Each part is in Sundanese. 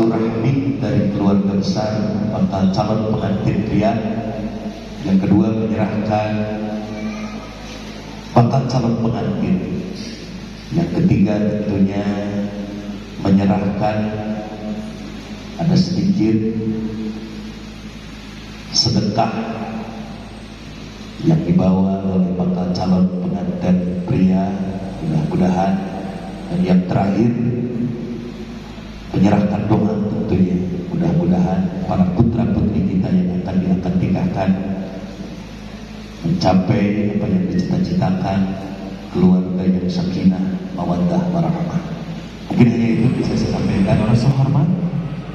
silaturahmi dari keluarga besar bakal calon pengantin pria. Yang kedua, menyerahkan bakal calon pengantin. Yang ketiga, tentunya menyerahkan ada sedikit sedekah yang dibawa oleh bakal calon pengantin pria, mudah-mudahan. Dan yang terakhir, menyerahkan doa tentunya, mudah-mudahan para putra putri kita yang akan diakad nikahkan mencapai apa yang dicita-citakan, keluarga yang sakinah, mawaddah, warahmah. Mungkin hanya itu bisa saya sampaikan. Rasa hormat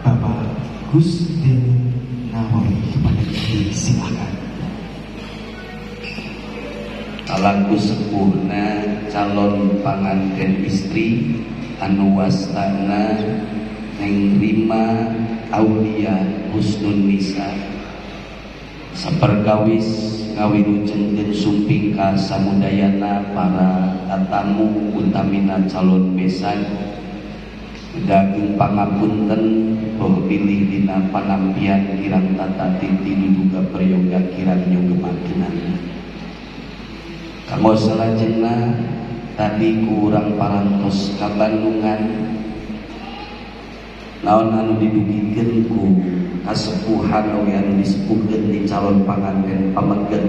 Bapak Gusdin Nawawi, kepada silakan. Salaku sepuhna calon panganten istri anu wastana Neng Rima Aulia Husnun Nisa, saperkawis ngawilujengkeun sumping ka samudayana para tatamu, utamina calon besan, daging pangapunten boh bilih dina panampian kirang tata titi duduga prayoga kirang nyugemakeunana. Kanggo salajengna, tadi kurang parantos kabandungan naon anu didugikeun ku kasepuhan oge anu disepuhkeun di calon panganten pameget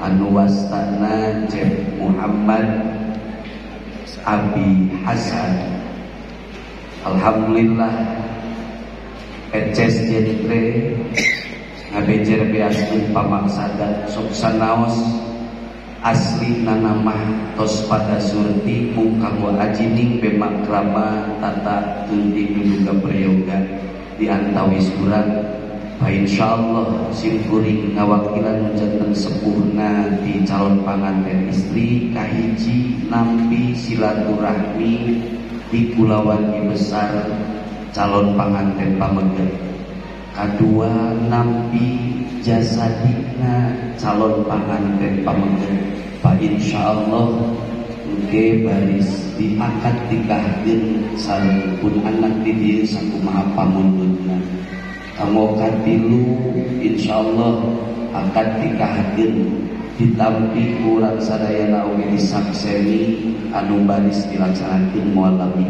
anu wastana Cep Muhammad Abi Hasan. Alhamdulillah, peces jentre ngabejer beaskeun pamaksada sok sanaos asli nanamah tos pada surti mung kanggo ajining bemakrama tata tunti duduga prayoga di antawis urang. Fa insyaallah simkuring ngawakilan janten sepuhna di calon panganten istri, kahiji nampi silaturahmi di kulawargi besar calon panganten pameget, kadua nampi jasadina calon panganten pameget. Fa insyaallah engke baris diakad nikahkeun sareng pun anak di dieu sakumaha pamundutna. Kanggo katilu, insyaallah akad nikahkeun ditampi kurang sadayana oge disakseni anu baris dilaksanakeun moal lami.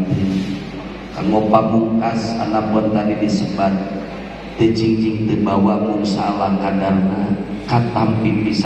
Kanggo pamungkas, anapun tadi disebat teu jingjing teu bawa mung salah kadarna katampi pisan.